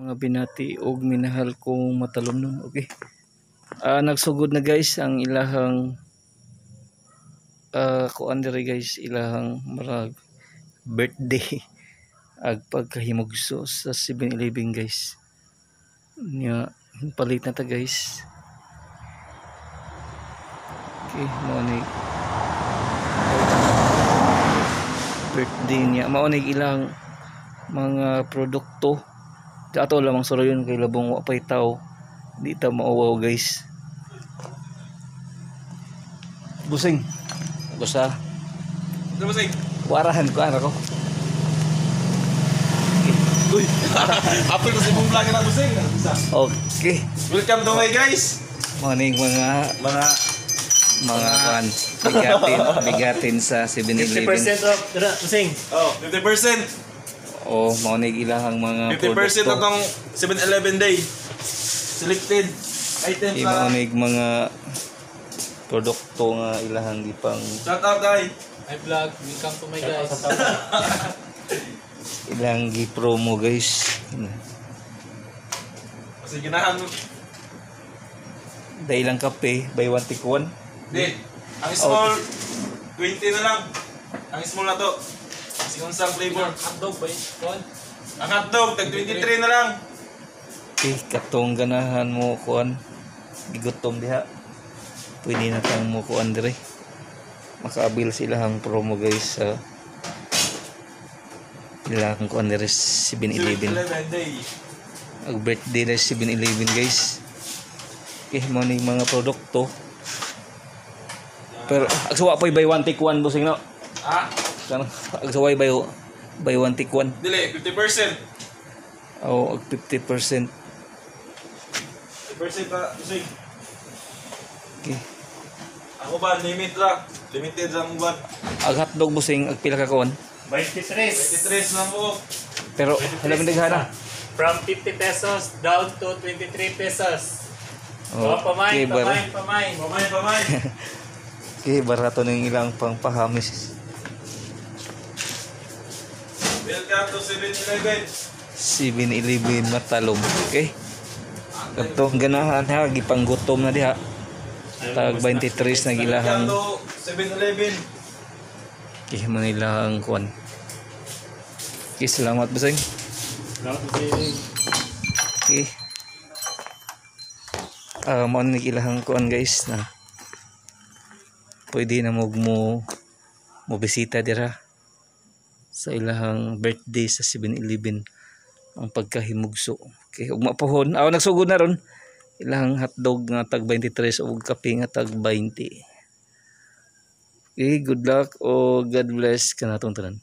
Mga binati og minahal kong matalomnon. Okay. Nagsugod na, guys, ang ilahang kuan diri, guys, ilahang marag birthday ag pagkahimugso sa 7-Eleven, guys. Nya palit na ta, guys. Okay, mao ni birthday niya. Mao ni ilang mga produkto. Ato lamang surayon kay labong wa pay tao. Di ta mauwaw, guys. Busing. Gusa. Ano ba? Warahan ko ano ko. Uy! Apple na sa ibong vlog na, busing. Okay. Welcome to my guys! Mao ni mga Mga mga kuan bigatin bigatin sa 7-Eleven. 50% off. Dara, busing. Oh, 50%! Oh, mao ni ilahang mga 50% produkto. atong 7-Eleven day. Selected items Okay, sa mao ni mga produkto nga ilahang gipang Shout out ay! Hi vlog, welcome to my guys. Ilang gi-promo, guys. Kasi ganahan mo. Dahil lang kape, buy one take one. Di, ang small, 20 na lang. Ang small na to. Kasi unsang flavor. Hotdog ba yun? Kuan? Ang hotdog, tag 23 na lang. Okay, katong ganahan mo kuan gigutom diha. Pwede na kang mo kuan dire. Makaabil sila ang promo, guys, sa ilang kuan dire 7-Eleven. 7-Eleven day. Ang birthday na 7-Eleven, guys. Okay, mo ni mga produkto. Pero agsuwa po'y buy one take one, busing, no. Ha? Kanang agsuway buy one take one. Dili, 50%. O ag 50%. 50% pa, busing. Okay. Ang uban, limit lang. Limited lang uban. Ag hotdog, busing, ag pila ka kuan? 23. 23 lang po. Pero alam mo daghana. From 50 pesos down to 23 pesos. Oh, pamain, Okay, pamain, pamain. Pamay, pamay. Okay, barato ng ilang pangpahamis. Welcome to 7-Eleven. 7-Eleven Matalom. Okay. Katong ganahan ha, gipanggutom na diha. Tag 23 na gilahang Welcome to 7-Eleven. Okay, manilahang kuan. Okay, salamat, busing. Salamat, busing. Okay. Mao ni ilahang kuan, guys, na pwede na mo mo bisita dira sa ilahang birthday sa 7-Eleven, ang pagkahimugso. Okay, ug mapuhon. Aw, nagsugod na ron ilahang hotdog nga tag 23 ug kape nga tag 20. Okay, good luck o God bless kanatong tanan.